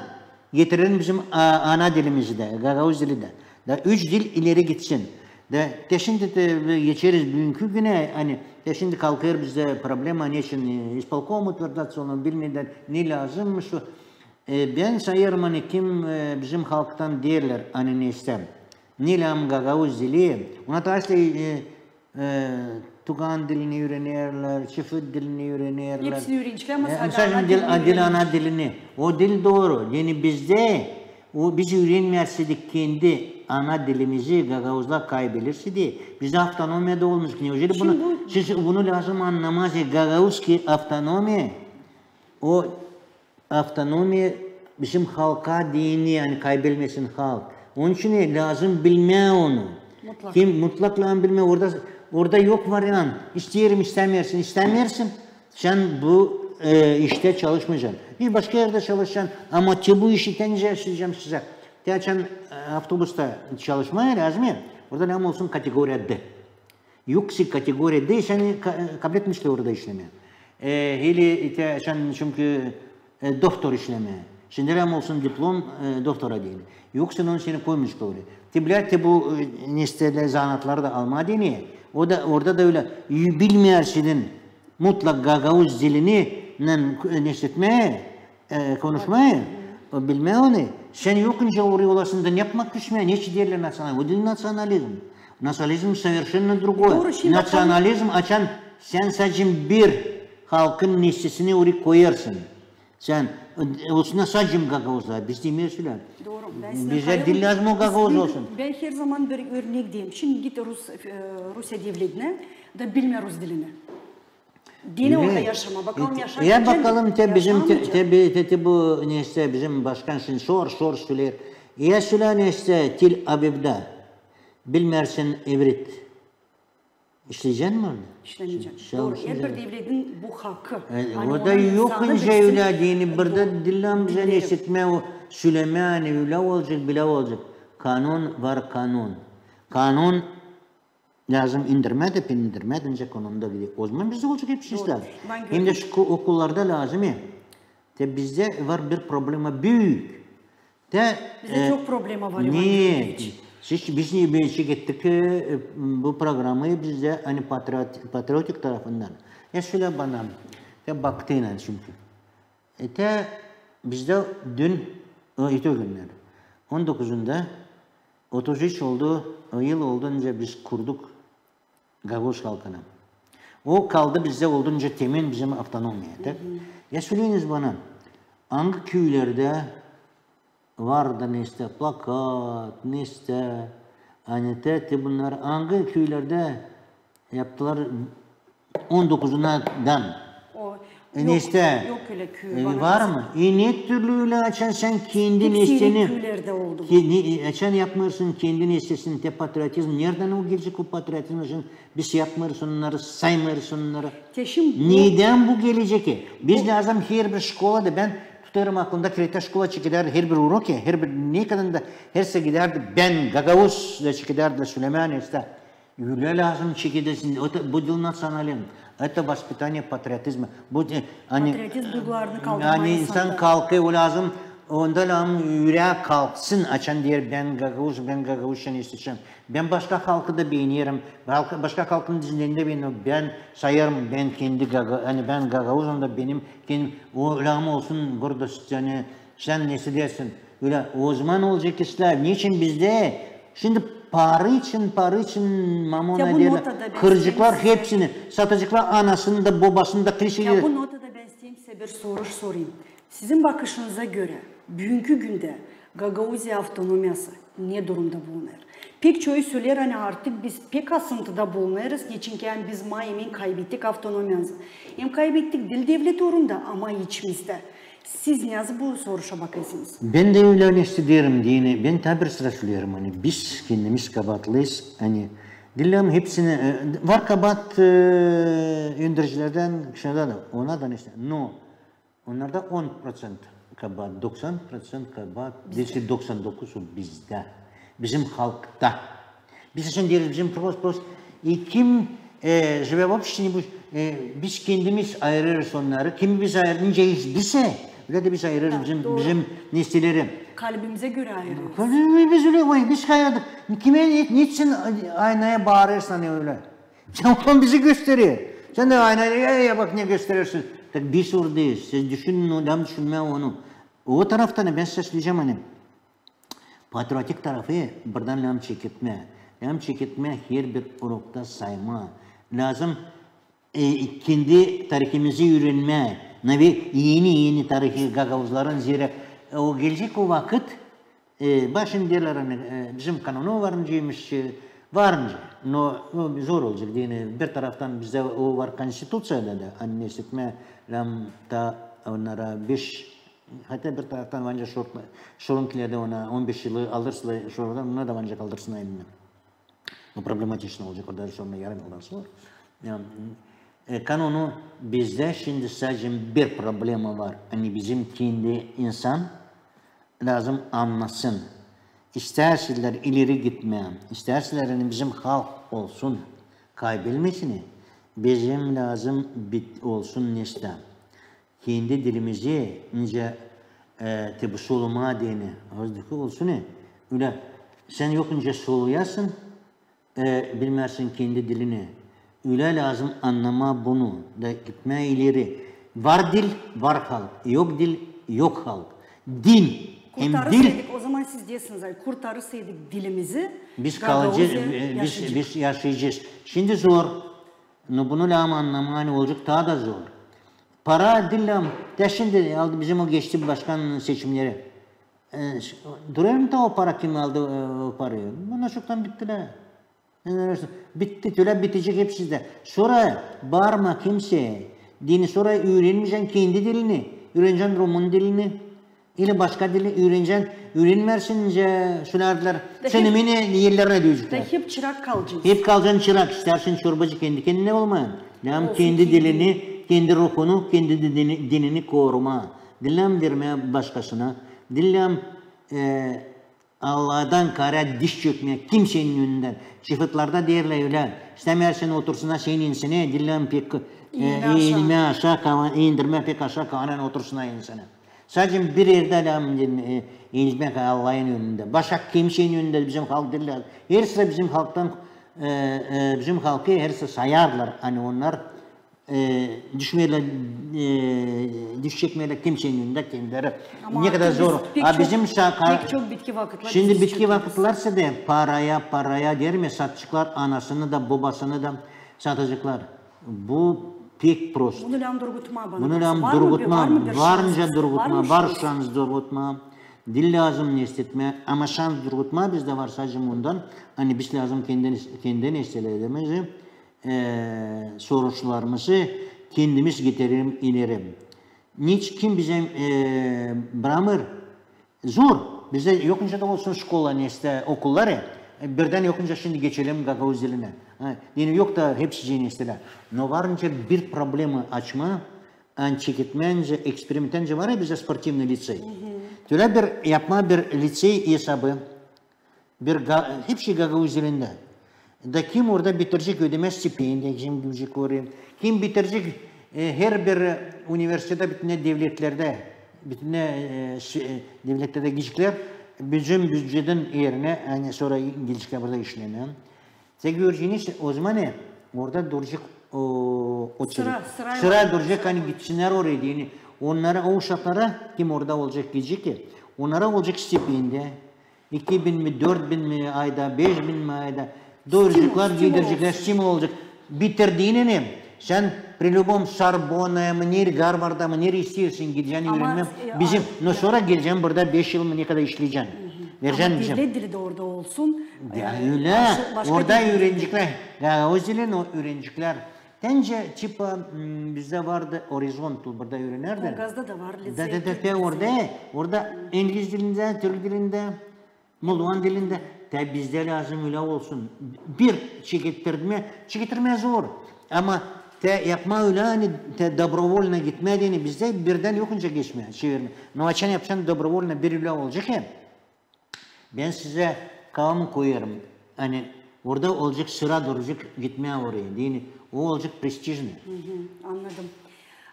getirelim bizim, a, ana dilimizi dä, gagauz dili dä. Da üç dil ileri gitsin. Da te şindi te geçeriz büünkü günä, ani te şindi kalkêr bizdä problema, neçin, e, ispolkom utverdzatsa onu bilmedän, ne lääzımmış o. E, bän sayêrım, ani kim, e, bizim halktan deerlär, ani neysä, ne lääzım gagauz dili, ona taa işte, e, e, tugan dilini üürenerlär, çifit dilini üürenerlär. Hepsini üürenecekler, ama sadä ana dilini üürenmeyecekler. O dil dooru. Yani bizdä, o, biz üürenmeyärseydik kendi ana dilimizi, gagauzlar kaybederseydi, bizdä avtonomiya da olmayacek. Neujeli bunu, siz bunu lääzım annamaa, gagauzski avtonomiya, o avtonomiya bizim halka deyni, ani kaybelmesin halk. Onun için lääzım bilmää onu. Mutlak. Kim mutlak lääzım bilmää, orada, orada yok variant. İsteerim, istämeersin, istämeersin. Sän bu, e, iştä çalışmayacan. Bir başka erdä çalışacan, ama te bu işi te nicä sölecäm sizä. Te açan, e, avtobusta çalışmaa lääzım, orada lääzım olsun kategoriya D. Yok ki kategoriya D, seni ka-, kabletmemişlär orada işlemää. E, ili te sän, çünkü, e, doktor işlemää. Sendä lääzım olsun diplom, e, doktora deyni. Yoksa onu seni koymayaceklar oraya. Te bilä, te bu, e, neysä, zanaatları da almaa deyni. O da, orada da ölä, bilmeyärseydik mutlak gagauz dilini, e, neşetmää, e, konuşmaa, o bilmää onu. Sän yok nicä oraya olasın da ne yapmak düşmää, neçin deerlär naţionalizm. O diil naţionalizm. Naţionalizm совершенно другой. Naţionalizm açan sän sade bir halkın neşesini oraya koyêrsın. Sän, e, olsun da sade gagauzlar, biz demeeriz ölä. Dooru. Bizä diil lääzım o gagauz olsun. Bän her zaman bir örnek deerim. Şindi git Rus, e, Rusiya devletinä da bilmää rus dilini. Genä orada yaşamaa, bakalım yaşar. Ya bakalım, te bizim, te, te, te bu, neysä, bizim başkan şindi sor, sor, söleer. Ya sölä, neysä, Tel-Avivdä bilmeersin ivrit. İşleyecän mi onu? İşlemeyecän. Dooru. Herbir devletin bu hakkı. E, o da yok nicä ölä deyni, burada diil lääzım bizä neşetmää o, sölemää, ani ölä olacek, bilä olacek. Kanon var, kanon. Kanon lääzım indirmää dä, indirmää dä, nicä kanonda gider. O zaman bizdä olacek hepsi işlär. Hem dä şu okullarda lääzım, e. Te bizdä var bir problema büük. Te, bizdä, e, çok problema var, İvan Georgieviç. Siz, biz ne, biz çekettik, e, bu programayı bizdä, ani patriot-, patriotik tarafından. E, sölä bana, te baktın çünkü. E, te bizdä dün, e, öteki günnär, on dokuzunda otuz üç oldu, o yıl oldu, nicä biz kurduk gagauz halkını. O kaldı bizdä, oldu nicä temin bizim avtonomiya, tak? Ya söleyiniz bana, angı küülerdä vardı neysä plakat, neysä, ani te, te bunnar, angı küülerdä yaptılar on dokuzundan? O, e, yok, neysä, yok ölä küü, e, var mı? E, ne türlü ölä, açan sän kendi neyseni, küülerdä oldu bu. Ki, ne, e, açan yapmêêrsın kendi neysesini, te patriotizm, neredän o gelecek o patriotizm, açan biz yapmêêrız onnarı, saymêêrız onnarı. Neredän bu gelecek ki? Biz lääzım herbir şkolada, bän tutêrım aklımda, kredä şkola çekedärdi herbir uroka, herbir ne kadar da herse gidärdi, bän gagauz da çekedärdi, sölemää neysä. Ölä lääzım çekedäsin, o da, bu diil naţionalizm, это воспитание патриотизма. Bu, e, ani, patriotizm duygularını kaldırmaa, ani insan kalkêr, o lääzım, onda lääzım ürää kalksın, açan deer, bän gagauz, bän gagauz, sän isteersin. Bän başka halkı da beenerim. Halkı, başka halkın dizilerini dä beenerim. Bän sayêrım, bän kendi gaga-, ani bän gagauzum da benim kendim, o lääzım olsun гордость, ani sän neysä deersin. Ölä, o zaman olacek işlär. Neçin bizdä? Şindi para için, para için, mamona deerlär. Kıraceklar hepsini. Sataceklar anasını da, bobasını da, klişeleri. Ya bu notada bän isteerim sizä bir soruş sorayım. Sizin bakışınıza görä, büünkü gündä Gagauziya avtonomiyası ne durumda bulunêr? Pek çoyu söleer, ani artık biz pek asıntıda bulunêrız, neçin ki hem biz maa emin kaybettik avtonomiyamızı. Hem kaybettik diil devlet uurunda, ama içimizdä. Siz nasıl bu soruşa bakêrsınız? Bän dä ölä ne isteerim deyni, bän taa bir sıra söleerim, ani biz kendimiz kabaatlıyız, ani diil lääzım hepsini, e, var kabaat, e, öndericiderdän, şunda da, ona da neysä, no, onnarda on proţent kabaat, doksan proţent kabaat, bizdä. Deersin doksan dokuz o bizdä. Bizim halkta. Biz açan deeriz, bizim prost, prost. E, kim, e, живёт вообще не bu, e, biz kendimiz ayırêrız onnarı. Kimi biz ayırêrız, nicä islesä, Ölä dä biz ayırêrız bizim, bizim nesneleri. Kalbimizä görä ayırêrız. Biz ölä, oy, biz kayırdık. Kimä, ne, ne için aynaya baarêrsın ölä? Sän onu bizi gösterer. Sän dä aynaya, ya, ya, bak ne gösterersiniz. Tak biz oradayız. Siz düşünün, o, lääm düşünmää onu. O taraftan bän siz lääm, ani patriotik tarafı buradan lääm çeketmää. Lääm çeketmää, herbir urokta saymaa. Lääzım e, kendi tarihimizi üürenmää, ne ve eni-eni tarihı gagauzların, zerä, e, o gelecek o vakıt, e, başın deerlär, ani, e, bizim kanonu varınca imiş, e, varınca, no, no, zor olacek, deyni, bir taraftan bizdä o var konstituţiyada da, ani nesnetmää lääm taa onnara beş, hatta bir taraftan bence şorta, şorunkilerdä ona on beş yılı aldırsalar şoradan, ona da bence kaldırsın elinden. No, problematično olacek orada, sora yarım yıldan sora. Yani, e, kanonu bizdä şindi sadecä bir problema var. Ani bizim kendi insan lääzım annasın. İstärsälär ileri gitmää, istärsälär, ani bizim halk olsun, kaybelmesin, bizim lääzım bit-, olsun nesnä. Kendi dilimizi, nicä, e, te bu solumaa deyni, azdaki olsun, e, ölä, sän yok nicä soluyasın, e, bilmärsin kendi dilini. Ölä lääzım annamaa bunu da gitmää ileri. Var dil, var halk. Yok dil, yok halk. Din hem dil. Kurtarırsaydık, o zaman siz deersiniz, ay, kurtarırsaydık dilimizi, biz kalacez, e, biz, biz yaşayacez. Şindi zor. No, bunu lääm annamaa, ani olacek taa da zor. Para diil lääm. Tä şindi aldı bizim o geçti başkan seçimneri. E, ş-, durêr mı taa o para, kim aldı, e, o parayı? Bunnar çoktan bittilär. Bitti, ölä bitecek hepsi dä. Sora baarma kimseyä. Deyni, sora üürenmeycän kendi dilini. Üürenecän rumun dilini. İli başka dili üürenecän, üürenmärsin, nicä sölärlär, seni meni ellerinä döyeklär. Da hep çırak kalacez. Hep kalacan çırak, istärsin çorbacı kendi kendinä olmaa. Lääm kendi dilini, kendi ruhunu, kendi dinini, dinini korumaa. Diil lääm vermää başkasına. Diil lääm, e, Allahtan kaarä diş çökmää kimsenin önündän. Çifıtlarda deerlär ölä, istämärsin otursunnar senin ensenä, diil lääm pek, e, eğilmää aşaa, kavan-, endirmää pek aşaa, kavandan otursunnar ensenä. Sadecä bir erdä lääm, e, eğilmää Allahın önündä. Başka kimsenin önündä bizim halk diil. Hersi bizim halktan, e, e, bizim halkı hersi sayarlar, ani onnar e, düşmeerlär, e, diş çekmeerlär kimsenin önündä kendileri. Ne kadar zor. A bizim şaka, pek çok bitki vakıtlar, şindi bitki vakıtlar sade paraya, paraya deerim, sataceklar anasını da, bobasını da sataceklar. Bu pek prost. Bunu lääm durgutmaa bana. Bunu lääm durgutmaa, var nicä durgutmaa, var şans durgutmaa. Diil lääzım nesnetmää, ama şans durgutmaa bizdä var sadecä ondan, ani biz lääzım kendi, kendi nesnelerimizin e, soruşlarımızı kendimiz getirelim ileri. Hiç kim bizä, e, bramêr. Zor. Bizdä yok nicä dä olsun şkola, nesnä, okullar, e, birdän yok nicä şindi geçelim gagauz dilinä. Ha, deyni, yok da hepsi nesnelär. No var nicä bir problema açmaa, ani çeketmää nicä, eksperimentää nicä var ya bizdä sportivnıy licey. Ölä bir yapmaa bir licey esabı. Bir ga-, hepsi gagauz dilindä. Da kim orada bitirecek, ödemää stipendiya, kim gidecek oraya. Kim bitirecek, e, herbir universitettä, bütün devletlerdä, bütün, e, ş-, e, devletlerdä gideceklär, bizim bücetän erinä, ani sora gideceklär burada işlemää. Siz göreceniz, o zaman, e, orada duracek o, o sıra, sıra duracek, ani gitsinnär oraya, deyni. Onnara, o uşaklara, kim orada olacek, gidecek, e, onnara olacek stipendiya. İki bin mi, dört bin mi ayda, beş bin mi ayda. Duraceklar, gidercekler, stimul olacek. Bitirdiynän, sän при любом Сорбоннаяа mı, nereyi, Garvarda mı, nereyi isteersin, gidecän üürenmää. Bizim, no sora gelecän burada beş yıl mı, ne kadar işleyecän. Verecän bizim. Ama devlet dili dä orada olsun. Ya, ölä. Orada üüreneceklär. Ya, o zaman o üüreneceklär. Tä nicä, tipa, m, bizdä vardı Orizont, burada üürenärdi. Burgazda da var licey. Da, da, da, tä orada, orada ingliz dilindä, türk dilindä, moldovan dilindä. Tä bizdä lääzım ölä olsun. Bir çekettirmää, çekettirmää zor. Ama tä yapmaa ölä, ani tä добровольно gitmää deyni, bizdä birdän yok nicä geçmää, çevirmää. No açan yapsan добровольно, bir ölä olacek hem. Bän sizä kalan koyêrım. Ani orada olacek sıra duracek gitmää oraya. Deyni, o olacek prestijnıy. Annadım.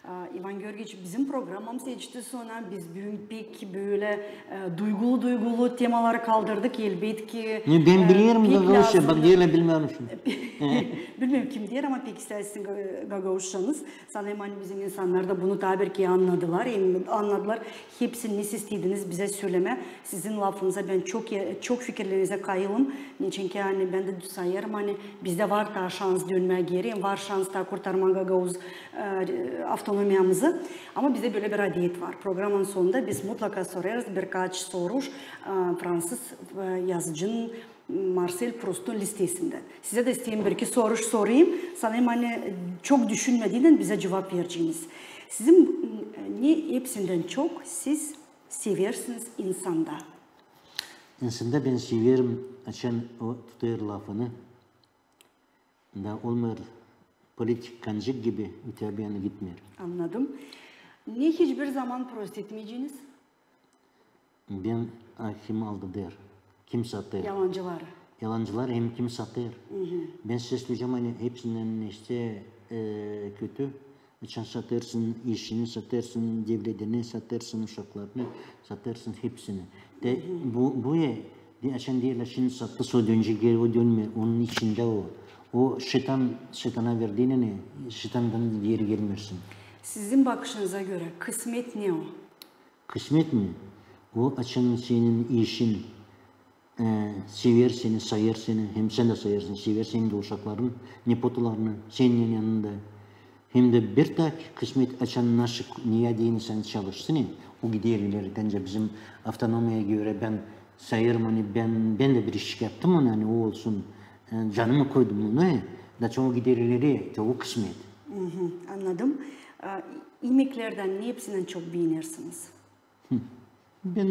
Aa, İvan Georgiç, bizim programamız etişti sona, biz büün pek bölä, e, duygulu-duygulu temaları kaldırdık, elbetki. Ne, bän bilirim gagauzça, bak, diilä bilmeerim şunu. Bilmeerim kim deer, ama pek isteersin ga-, gagauzçanız. Sanêrım, ani bizim insannar da bunu taa bir kerä annadılar, hem annadılar hepsini, ne siz isteediniz bizä sölemää. Sizin lafınıza bän çok, çok fikirlerinizä kayılım. Neçin ki, ani bän dä sayêrım, ani bizdä var taa şans dönmää geeri, hem var şans taa kurtarmaa gagauz, e, avtonomiyamızı. Ama bizdä bölä bir adet var. Programanın sonunda biz mutlaka sorêrız birkaç soruş, e, fransız, e, yazıcının Marsel Prustun listesindän. Sizä dä isteerim bir-iki soruş sorayım. Sanêrım, ani çok düşünmediinän bizä cuvap vereceniz. Sizin, e, ne hepsindän çok siz seversiniz insanda? İnsanda bän severim, açan o tutêr lafını. Da olmêêr politik kancık gibi, öteri bir yana gitmeer. Annadım. Ne hiçbir zaman prost etmeyeceniz? Bän, a, kim aldatêr, kim satêr. Yalancıları. Yalancıları hem kim satêr. Bän sizä söleyecäm, ani hepsindän neştä, e, kötü. Açan satêrsın işini, satêrsın devletini, satêrsın uşaklarını, satêrsın hepsini. Te bu, bu e, de, açan deerlär, şindi sattı, sora dönecek geeri, o dönmeer. Onun içindä o. O şeytan, şeytana verdiinän, şeytandan geeri gelmeersin. Sizin bakışınıza görä, kısmet ne o? Kısmet mi? O, açan senin işin, e, sever seni, sayêr seni, hem sän dä sayêrsın, sever seni dä uşakların, nepotalarını, senin yanında. Hem dä bir taa kısmet, açan naşı, ne deyni sän çalışsın, o gider ileri. Bendä bizim avtonomiyaya görä bän sayêrım, ani bän, bän dä bir iş yaptım ona, ani o olsun, e, canımı koydum ona, e, da o gider ileri, te o kısmet. Annadım. E, imeklerdän ne hepsindän çok beenersiniz? Bän...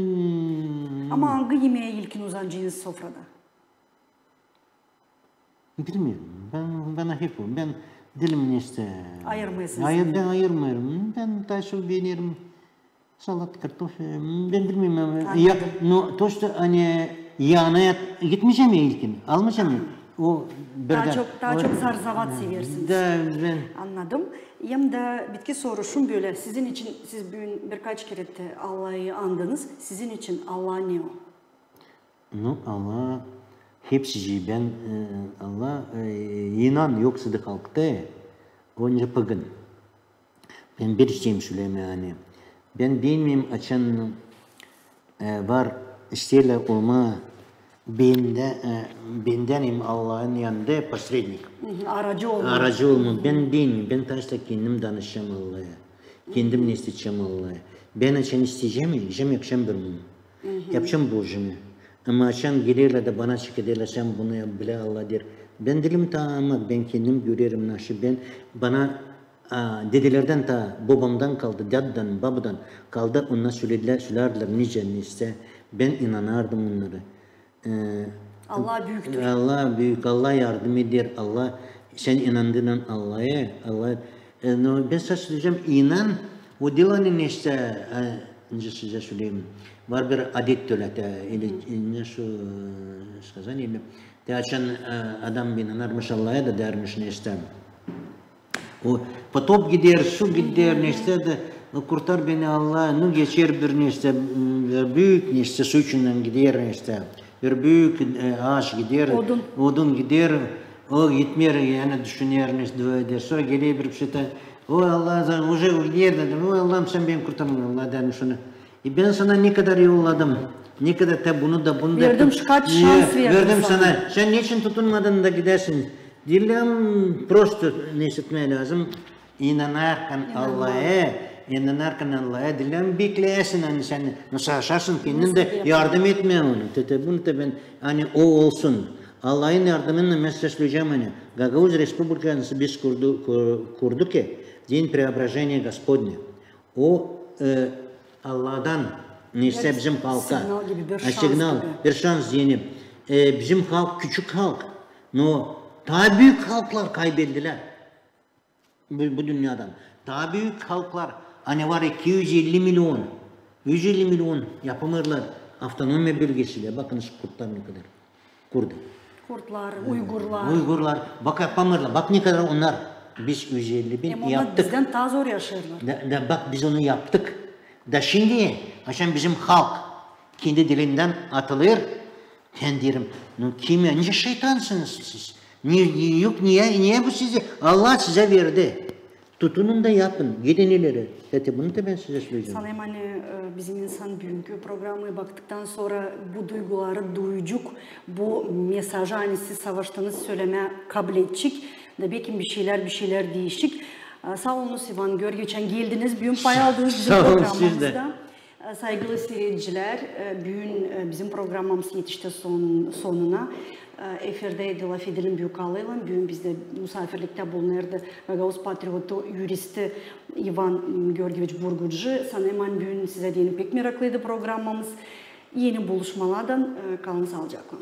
Ama angı imeä ilkin uzanacenız sofrada? Bilmeerim. Bän, bana hep o. Bän diilim neştä... Ayırmêêrsınız. Ayır, bän ayırmêêrım. Bän taa çok beenerim salat, kartof. Bän bilmeerim. Ya, no, to, что, ani, yanına gitmeyecäm ya ilkin. Almayacam ya. O bir... Taa çok, taa çok zar-zavat seversiniz. Da, bän... Annadım. Hem dä bitki soruşum bölä. Sizin için, siz büün birkaç kerä dä Allahı andınız. Sizin için Allah ne o? No, Allah hepsicii, bän, e, Allah, e, inan yok sizä halkta, onca pagın. Bän bir isteerim sölemää, ani bän beenmeerim, açan, e, var isteerlär olmaa bendä, e, bendän hem Allahın yanında posrednik. Aracı olmaa. Aracı olmaa. Bän beenmeerim. Bän taşta kendim danışacam Allahı. Kendim ne isteyecäm Allahı. Bän açan isteyecäm, gidecäm, yapacam bir bunu. Yapacam borcumu. Ama açan gelerlär da bana şikayet ederlär, sän bunu yap, bilä Allah deer. Bän diilim taa, ama bän kendim görerim naşı. Bän, bana, a, dedelerdän taa, bobamdan kaldı, dädedän, babadan kaldı, onnar söledilär, sölärdilär nicä, neştä. Bän inanardım onnara. E, Allah büüktür. Allah büük, Allah yardım eder, Allah, sän inandıynan Allahı, Allah, e, no, bän sana söleyecäm, inan, o diil ani neştä, e, nicä sizä söleyim, var bir adet tölä, e, ili, e, ne şu, e, сказание, te açan, e, adam inanarmış Allahı da deermiş neştä. O potop gider, su gider, neştä dä, no, kurtar beni Allah, no, geçer bir neştä, m, bir büük neştä, su içindän gider neştä, bir büük, e, aaş gider, odun gider, o gitmeer, ani düşüner neştä, dua eder. Sora geler bir pişi tä, o Allah, uje gider deer, o Allahım, sän beni kurtar, Allah deer şunu. E, bän sana ne kadar yolladım, ne kadar tä bunu da, bunu da. Verdim, kaç şans verdim sana. Sän neçin tutunmadın da gidäsin? Diilem, prosto ne etmää lääzım. İnanarkan Allahı, inanarkan Allahı, diilem bekleersin, ani sän, no, savaşarsın, kendin dä yardım etmää onu. Te, te, bunu da bän, ani o olsun. Allahın yardımınnan bän sizä söleyecäm, ani Gagauz Respublikasını biz kurdu, ku-, kurduk ki День Преображения Господня. O, e, Allahtan neştä bizim halka. Signal gibi, bir şans gibi. Signal, bir şans deyni. E, bizim halk küçük halk. No, taa büük halklar kaybeldilär bu, bu dünnedan. Taa büük halklar, ani var iki üz elli million, üz elli million yapamêêrlar avtonomiya bölgesi. Bakınız, kurtlar ne kadar. Kurdı. Kurtlar, uygurlar. Uygurlar. Bak, yapamêêrlar. Bak, ne kadar onnar. Biz üz elli bin Hem onlar yaptık. Bizden taa zor yaşêêrlar. Da, da bak, biz onu yaptık. Da şindi, açan bizim halk kendi dilindän atılêr, bän deerim: "Nu kim, nicä şeytansınız siz? Ni, ni, yok, niye, niye bu sizi Allah sizä verdi? Tutunun da yapın, gidin ileri." Zaten bunu da bän sizä söleyecäm. Sanêrım, ani, e, bizim insan büünkü programayı baktıktan sora bu duyguları duyacek, bu mesajı, ani siz savaştınız, sölemää kabledecek. Da beki bir şeylär, bir şeylär diişecek. E, saa olunuz, İvan Georgiyeviç, ani geldiniz, büün pay aldınız bizim programamızda. Sağ olun siz dä. E, saygılı siiredicilär, e, büün, e, bizim programamız etişti son-, sonuna. E, efirdäydi "Lafedelim" büük alêylan. Büün bizdä musaafirliktä bulunêrdı gagauz patriotu, yuristi İvan Georgiyeviç Burgucı. Sanêrım, ani büün sizä deyni pek meraklıydı programamız. Eni buluşmalardan, e, kalın saalıcaklan.